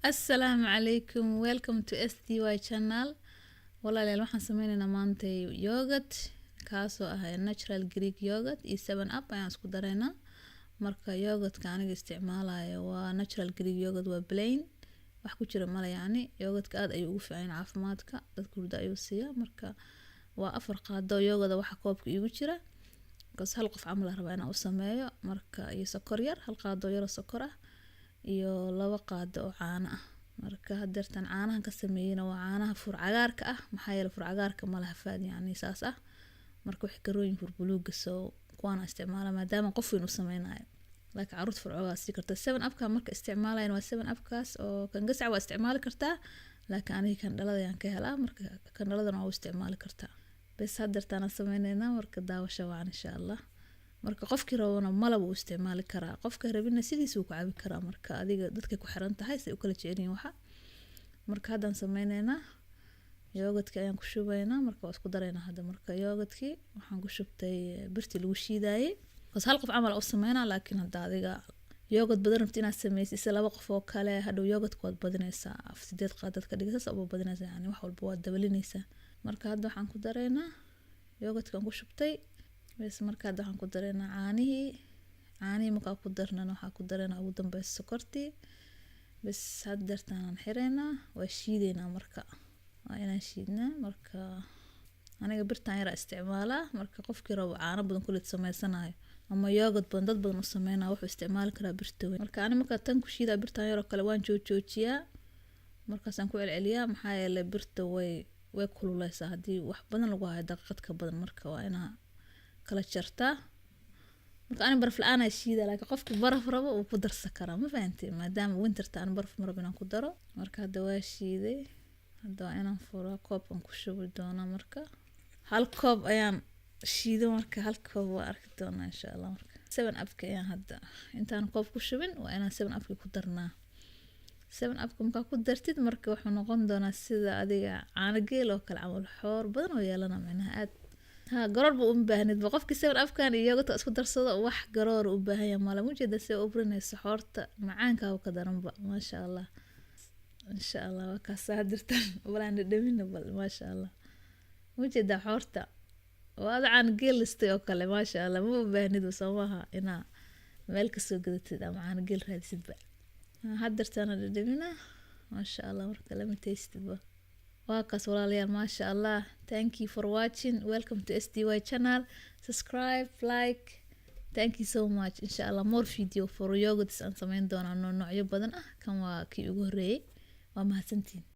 Assalaamu calaykum, welcome to SDY channel. Walaalayaal, waxaan sameyneynaa maanta yogurt kaasoo ah natural Greek yogurt iyo 7 Up ayaan isku dareynaa. Marka yogurtka aniga isticmaalayo waa natural Greek yogurt, waa plain, wax ku jira male. Yacni yogurtka aad ayuu ugu fiican yahay caafimaadka dadka, hurda ayuu siiyaa. Marka waa 4 qaado yogurta waxa koobka iigu jira, because hal qof camal aan rabaa inaan u sameeyo. Marka iyo sokor yar, hal qaado yar oo sokor ah iyo 2 qaado oo caano ah. Marka hadeertan caanahan ka sameeyeyna waa caanaha fur cagaarka ah, maxaa yeelay fur cagaarka ma laha fat, yacni saas ah. Marka waxay karooyin fur buluuga, soo kuwaana isticmaala maadaama qof weyn u sameynayo, laakiin caruurta fur cagaar sii karta. 7 Upka marka isticmaalayan waa 7 Upkaas oo kan gasac waa isticmaali kartaa, laakiin aniga kan dhalada ayaan ka helaa. Marka kan dhaladana waa u isticmaali kartaa. Bes, hadeertaan aan sameyneynaa. Marka daawasho wacan, insha Allah. Marka qofkii rabana malab uu isticmaali karaa, qofka rabina sidiisa uu ku cabi karaa. Marka adiga dadkay ku xiran tahay say u kala jecelyihiin waxa. Marka haddaan sameyneynaa, yogurtkii ayaan ku shubaynaa. Marka waa isku dareynaa hadda. Marka yogurtkii waxaan ku shubtay birtii lagu shiidayay, bas hal qof camal u sameynaa, laakiin hadda adiga yogurt badan rabti inaad sameysid, si laba qof oo kale, hadhow yogurtka waad badinaysaa, af 8 qaadad ka dhigaysa, uba badinaysaa, yani wax walba waad dabalinaysaa. Marka hadda waxaan ku dareynaa yogurtkaan ku shubtay bes. Marka hadda waxaan ku dareynaa caanihii. Caanihii markaa ku darnana, waxaa ku dareynaa ugu dambeysa sokortii. Bes, hadeertaanaan xireynaa, waa shiideynaa. Marka waa inaan shiidnaa. Marka aniga birtaan yaraa isticmaalaa. Marka qofkii rabo caano badan kuleed sameysanayo ama yogurt badan dad badan u sameynaya, wuxuu isticmaali karaa birta weyn. Marka ani markaa tan ku shiidaa birtaan yaroo kale, waan joojoojiyaa, markaasaan ku celceliyaa, maxaa yeelay birta way kululeysaa haddii wax badan lagu hayo daqiiqad ka badan. Marka waa inaa kala jartaa. Marka ani baraf la-aan aa shiida, laakiin qofki baraf rabo wuu ku darsan karaa, ma fahanteen? Maadaama winterta aan baraf ma rabo inaan ku daro. Marka hadda waa shiiday, hadda waa inaan furaa, koobkan ku shubi doonaa. Marka hal koob ayaan shiido, marka hal koob waa arki doonaa, insha Allah. Marka 7 Upka ayaan hadda, intaan koob ku shubin, waa inaan 7 Upki ku darnaa. 7 Upka markaa ku dartid, marka wuxuu noqon doonaa sida adiga caano geel oo kale camal, xoor badan oo yeelana, macnaha aad ha garoor ba uma baahnid ba. Qofkii 7 Upkan iyo yogurtka isku darsado, wax garoor u baahan yahay mala mujeeda si u burinayso xoorta macaanka ka daranba. Maasha Allah, insha Allah, waa kaasa hadirtan balaan dhadhamina bal. Maasha Allah, mujeeda xoorta waa ada caano geel listay oo kale. Maasha Allah, ma u baahnid soo maaha inaa meel kasoo gadatid ama caano geel raadisidba. Hadirtana dhadhamina, maasha Allah. Marka lama taystidba, waa kaas, walaalayaal. Maasha Allah, thank you for watching. Welcome to SDY channel. Subscribe, like, thank you so much. Insha Allah more video for yogurts aan sameyn doonaa, noocyo badan ah. Kan waa kii ugu horeeyay. Waa mahadsantihin.